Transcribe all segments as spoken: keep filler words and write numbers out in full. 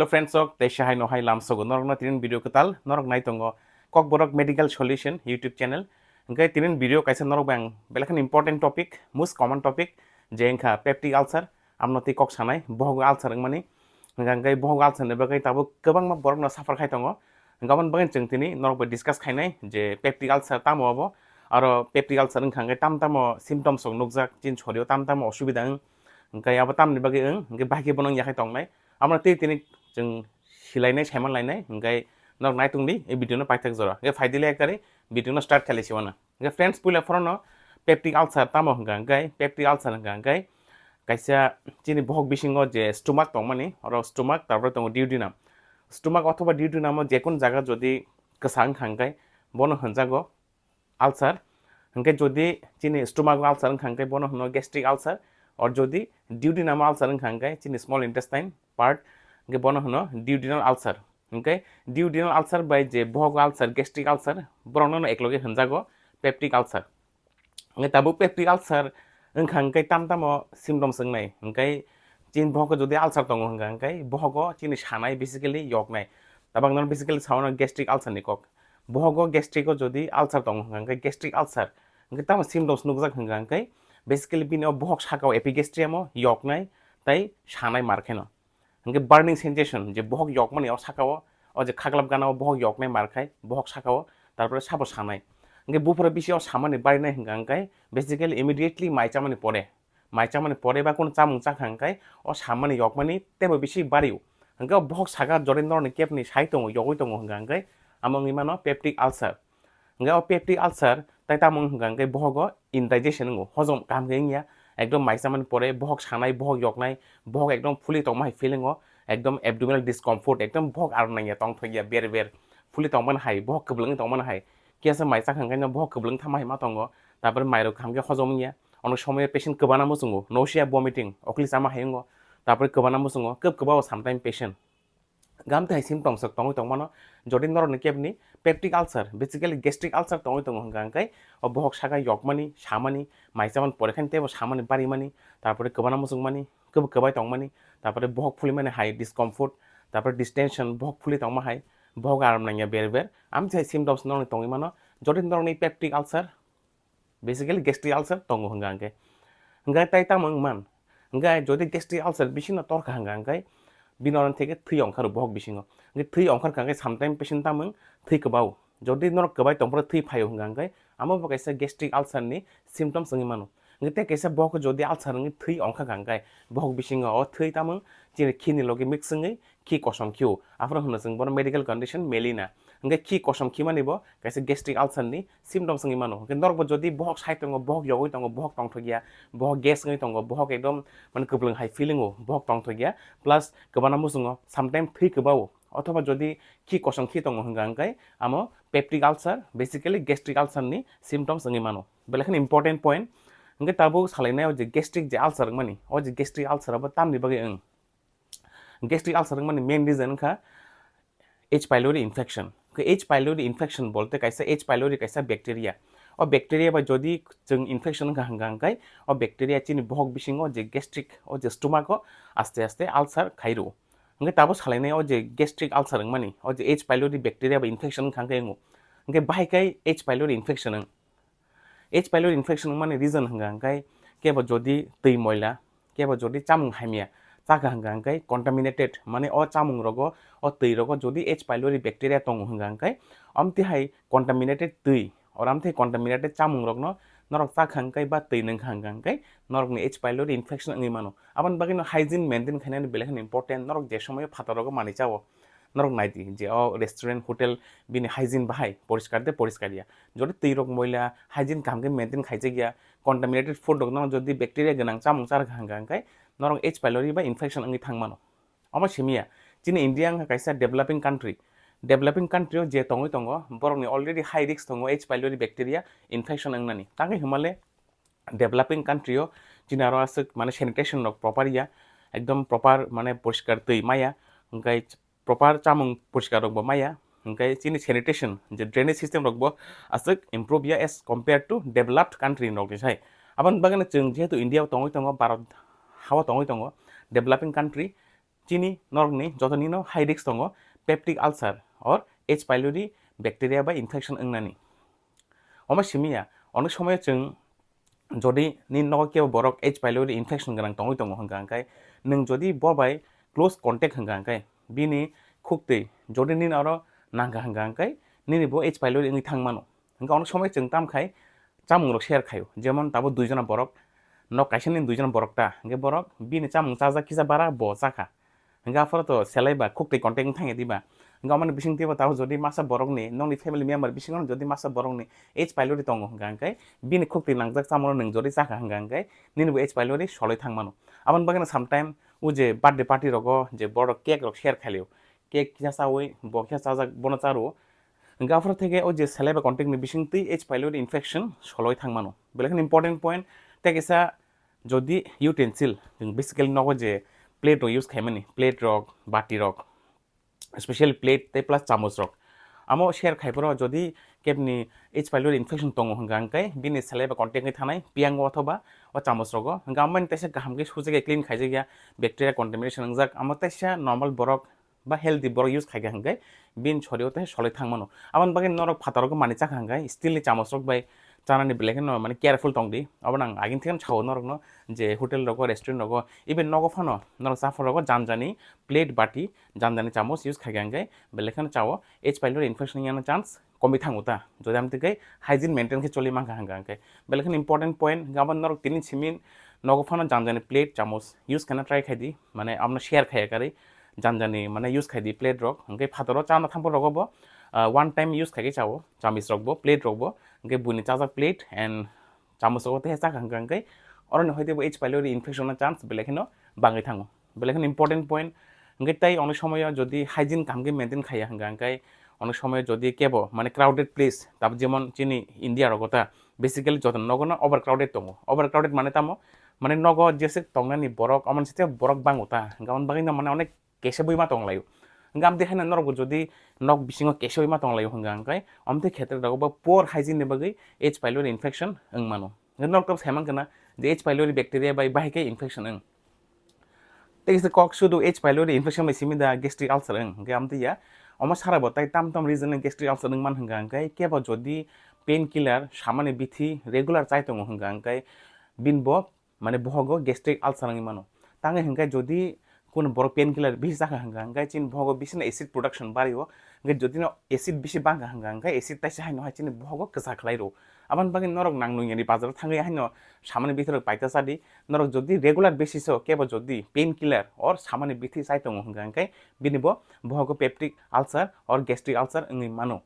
Friends rok, tei sahai no hai lamsogo norokno tinin video kwtal norok nai tongo Kokborok Medical Solution YouTube channel. Hingke tinin video kaisa norok bai ang belai kheno important topic, most common topic, je wngkha peptic ulcer, amno tei kok sanai, bohogo ulcer wngmani. Hingke bohogo ulcer ni bagwi tabuk kwbangma borokno suffer khai tongo. Hingke aboni bagwi chwng tini norok bai discuss khainai je peptic ulcer tamo abo, aro peptic ulcer wngkha hingke tam tamo symptoms rok nukjak, chini sorio tam tamo osubida wng, hingke abo tamni bagwi wng, hingke bahai khe bono wngya khai tongnai. Amo tei tini chwng silainai, saiman lainai, hingke norok naitung di, ei video no paithak jora. Hingke phaidi le ekari video no start khailai siwana. Hingke friends, puila phorono peptic ulcer tamo hingka hingke, peptic ulcer hingka hingke kaisa chini bohok bisingo je stomach tongmani, oro stomach, tarpore tongo duodenum. Stomach othoba duodenum o jekun jaga jodi kwsa wngkha hingke bono hinjago ulcer. Hingke jodi chini stomach ulcer wngkha hingke bono hino gastric ulcer, or jodi duodenum ulcer wngkha hingke chini small intestine part, hingke bono hino duodenal ulcer. Hingke duodenal ulcer bai je bohok ulcer, gastric ulcer, borokno ekloge hinjago peptic ulcer. Hingke tabuk peptic ulcer wngkha hingke tam tamo symptoms wngnai. Hingke chini bohok jodi ulcer tongo hingka hingke bohogo chini sanai, basically yoknai. Tabang no basically saono gastric ulcer ni kok. Bohogo gastric o jodi ulcer tongo hingka hingke gastric ulcer, hingke tamo symptoms nukjak hingka hingke basically bini o bohok saka o epigastrium o yoknai tei sanai mar kheno. Hingke burning sensation, je bohok yokmani o saka o, o je khaklap gana o bohok yoknai mar khai, bohok saka o, tarpore sabo sanai. Hingke buphuru bisi o samani barinai hingka hingke basically immediately mai chamani pore, mai chamani pore ba kono chamung chakha hingke o samani yokmani teibo bisi bario. Hingke o bohok saka jodi norokni kepni sai tongo, yogwi tongo hingka hingke amo wngwi mano peptic ulcer. Hingke o peptic ulcer tai tamo wngkha hingke bohogo indigestion wngo, hojom kaham khe wngya, ekdom mai chamani pore bohok sanai, bohok yoknai, bohok ekdom phuli tongma hai feeling o, ekdom abdominal discomfort, ekdom bohok aram nangya, tongthokya ber ber, phuli tongmani hai, bohok kwbwlwngwi tongmani hai, kiyasa mai chakha hingke no bohok kwbwlwng thangma hai ma tongo, tarpore mairok kaham khe hojom wngya, onek somoyo patient kwbana muchungo, nausea, vomiting, okli chama hai wngo, tarpore kwbana muchungo, kwb kwbao sometime patient. Gam tei hai symptoms rok tongwi tongmano, jodi norokni kebni peptic ulcer, basically gastric ulcer tongwi tongo hingka hingke o bohok saka yokmani, samani, mai chamani pore khe teibo samani barimani, tarpore kwbana muchungmani, kwb-, kwbai tongmani, tarpore bohok phulimani hai discomfort, tarpore distension, bohok phuli tongma hai, bohok aram nangya ber ber, am tei hai symptoms norokni tongwi mano, jodi norokni peptic ulcer, basically gastric ulcer tongo hingka hingke. Hingke tai tamo wngman? Hingke jodi gastric ulcer bisingno torkha hingka hingke bini oro theke thwi ongkharo bohok bisingo. Hingke thwi ongkhar kha hingke sometime patient tamo wng thwi kwbao. Jodi norok kwbai tongphuru thwi phaio hingka hingke amo bo kaisa gastric ulcer ni symptoms wngwi mano. Hingke tei kaisa bohok jodi ulcer wngwi thwi ongkha kha hingke bohok bisingo o thwi tamo wng chini khini logi mix wngwi khi kosom khio. Aphuru hwno chwng bono medical condition melina. Hingke khi kosom khimani bo kaisa gastric ulcer ni symptoms wngwi mano. Hingke norokbo jodi bohok sai tongo, bohok yogwi tongo, bohok tongthokya, bohok gas wngwi tongo, bohok ekdom mane kwplwng hai feeling o, bohok tongthokya, plus kwbana muchungo sometime thwi kwbao, othoba jodi khi kosom khi tongo hingka hingke amo peptic ulcer, basically gastric ulcer ni symptoms wngwi mano. Belai kheno important point. Hingke tabuk salainai o je gastric je ulcer wngmani, o je gastric ulcer abo tamni bagwi wng? Gastric ulcer wngmani main reason wngkha H. pylori infection. Khe H. pylori infection bolte kaisa H. pylori kaisa bacteria. O bacteria bai jodi chwng infection wngkha hingka hingke o bacteria chini bohok bisingo je gastric o je stomach o aste aste ulcer khairo. Hingke tabo salainai o je gastric ulcer wngmani o je H. pylori bacteria bai infection wngkha hingke wngo. Hingke bahai kai H. pylori infection wng? H. pylori infection wngmani reason hingka hingke kebo jodi twi moila, kebo jodi chamung hamya chakha hingka hingke contaminated, mane o chamung rogo, o twi rogo jodi H. pylori bacteria tongo hingka hingke, amtwi hai contaminated twi, or amtwi contaminated chamung rokno norok chakha hingke ba twi nungkha hingka hingke norokni H. pylori infection wngwi mano. Aboni bagwino hygiene maintain khainani belai kheno important, norok je somoyo phataro manwi chao. Norok nai di je o restaurant, hotel bini hygiene bahai poriskar de poriskar ya. Jodi twi rok moila, hygiene kaham khe maintain khaijak ya, contaminated food rok no jodi bacteria gwnang chamung char kha hingka hingke norok H. pylori ba infection wngwi thang mano. Omo simi ya, chini India wngkha kaisa developing country. Developing country o je tongwi tongo, borok ni already high risk tongo H. pylori bacteria infection wngnani. Tangwi hwnmale developing country o chini aro aswk mane sanitation rok proper ya, ekdom proper mane poriskar twi maya, hingke proper chamung poriskar rok bo maya, hingke chini sanitation je drainage system rok bo aswk improve ya as compared to developed country rok ni sai. Aboni bagwi no chwng jehetu India o tongwi tongo, Bharat ha o tongwi tongo, developing country, chini norokni joto nino high risk tongo peptic ulcer or H. pylori bacteria bai infection wngnani. Omo simiya, onek somoyo chwng jodi nini nogo kebo borok H. pylori infection gwnang tongwi tongo hwnka hwnkhe, nwng jodi bo bai close contact hwnka hwnkhe, bini khuktwi jodi nini oro nangkha hwnka hwnkhe, nini bo H. pylori wngwi thang mano. Hwnkhe onek somoyo chwng tam khai chamung rok share khaio, jemon tabo dui jona borok, nok kaisa ni dui jona borok ta, hwnkhe borok bini chamung chajak kisa bara bo chakha. Hwnkhe aphuru to selai ba khuktwi contact wng thangya diba? Hwnkhe amoni bising twibo tabo jodi masa borokni, nokni family member bisingo jodi masa borokni H. pylori tongo hwnkha hwnkhe bini khuktwi nangjak chamungno nwng jodi chakha hwnkha hwnkhe nini bo H. pylori soloi thang mano. Aboni bagwino sometime o je birthday party rogo je borok cake rok share khailio, cake kisa chawi bo kisa chajak bono charo. Hwnkhe aphuru theke o je selai ba contact ni bising twi H. pylori infection soloi thang mano. Belai kheno important point, tei kisa jodi utensil, chwng basically nogo je plate rok use khaimani, plate rok, bati rok, specially plate tei plus chamoch rok. Amo share khai phoro jodi kebni H. pylori infection tongo hwnka hwnkhe bini selai ba contact ni thanai piyango othoba o chamoch rogo. Hwnkhe amo mani teisa kaham khe sujak ya, clean khaijak ya, bacteria contamination wngjak, amo teisa normal borok ba healthy borok use khaikha hwnkhe bini sorio tei soloi thang mano. Aboni bagwi norok phataro manwi chakha hwnkhe steel ni chamoch rok bai chanani belai kheno mane careful tongdi. Abono ang agini thikeno sao norokno je hotel rogo, restaurant rogo, even nogo phano norok chaphang rogo janjani plate, bati, janjani chamoch use khaikha hwnkhe belai kheno chao H. pylori infection wngya chance komwi thango ta, jodi amtwi khe hygiene maintain khe choli mankha hwnkha hwnkhe. Belai kheno important point hwnkhe abo norok tini simi nogo phano janjani plate chamoch use khaina try khaidi, mane amno share khaiya karwi janjani mane use khaidi plate rok, hwnkhe phataro chana thangphuru rogo bo, ah, one time use khaikhe chao chamoch rok bo, plate rok bo, hwnkhe buini chajak plate and chamoch rok bo tei chakha hwnkha hwnkhe oroni hoite bo H. pylori infection no chance belai kheno bangwi thango. Belai kheno important point. Hwnkhe tei onek somoyo jodi hygiene kaham khe maintain khaiya hwnkha hwnkhe onek somoyo jodi kebo mane crowded place, tab jemon chini India rogo ta basically joto nogo no overcrowded tongo. Overcrowded mane tamo, mane nogo jeswk tongnani borok, omo site borok bango ta, hwnkhe aboni bagwi no mane onek kesebwi ma tonglaio. Hwnkhe amtwi haino norokbo jodi nok bisingo kesebwi ma tonglaio hwnkha hwnkhe, omtwi khetre rogo bo poor hygiene ni bagwi H. pylori infection wng mano. Hwnkhe norok tabuk sai mankha na je H. pylori bacteria bai bahai khe infection wng. Tei kisa kok sudu H. pylori infection bai simi da gastric ulcer wng, hwnkhe amtwi ya. Omo sara bo tai tam tam reason ni gastric ulcer wng man hwnkha hwnkhe, kebo jodi pain killer samani bithi regular chai tongo hwnkha hwnkhe, bini bo mane bohogo gastric ulcer wngwi mano. Tangwi hwnkhe jodi kunu borok pain killer bisi chakha hwnkha hwnkhe chini bohogo bisino acid production bario, hwnkhe jodi no acid bisi bangkha hwnkha hwnkhe acid taisa haino hai chini bohogo kwchak khlai rwo. Aboni bagwi norok nang nung yani bazaro thangwi haino samani bithi rok paita chadi, norok jodi regular basis o kebo jodi pain killer or samani bithi chai tongo hwnkha hwnkhe bini bo bohogo peptic ulcer or gastric ulcer wngwi mano.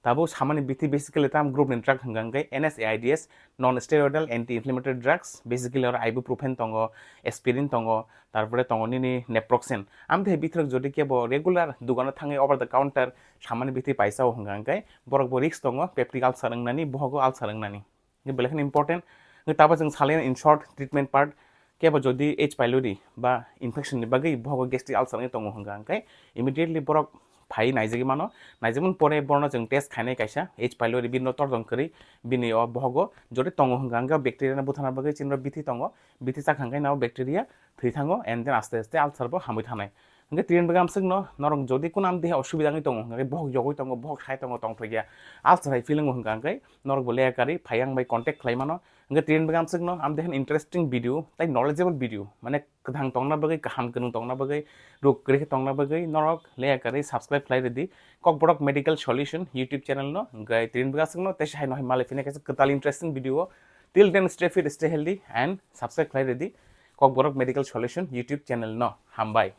Tabuk samani bithi basically tam group ni drug hwnkha hwnkhe N S A I Ds, non steroidal anti inflammatory drugs, basically oro ibuprofen tongo, aspirin tongo, tarpore tongo nini naproxen. Amtwi bithorok jodi kebo regular dugano thangwi over the counter samani bithi paisa o hwnkha hwnkhe borok bo risk tongo peptic ulcer wngnani, bohogo ulcer wngnani. Belai kheno important. Tabuk chwng salai in short treatment part, kebo jodi H. pylori ba infection ni bagwi bohogo gastric ulcer wngwi tongo hwnkha hwnkhe immediately borok phai naijagwi mano. Naijagmani pore borokno chwng test khainai kaisa H. pylori bini tor tong kwrwi, bini o bohogo jodi tongo hwnkha hwnkhe bacteria no buthana bagwi chini bithi tongo, bithi chakha hwnkhe nabo bacteria thwi thango and then aste aste ulcer bo hamwi thanai. Hwnkhe tini bagwi amswkno norok jodi kunu amtwi hai osubida wngwi tongo hwnkhe bohok yogwi tongo, bohok sai tongo, tongthokya ulcer hai feeling o hwnkha hwnkhe norok bo leya karwi phai ang bai contact khlai mano. Hwnkhe tini bagwi amswkno amtwi hai interesting video tei knowledgeable video mane kwthang tongna bagwi, kaham kwnwi tongna bagwi, rok kwrwi khe tongna bagwi norok leya karwi subscribe khlai rwdi Kokborok Medical Solution YouTube channel no. Hwnkhe tini bagwi aswkno teisa hai no hai malai phina kaisa kwtal interesting video o. Till then, stay fit, stay healthy and subscribe khlai rwdi Kokborok Medical Solution YouTube channel no. Hambai.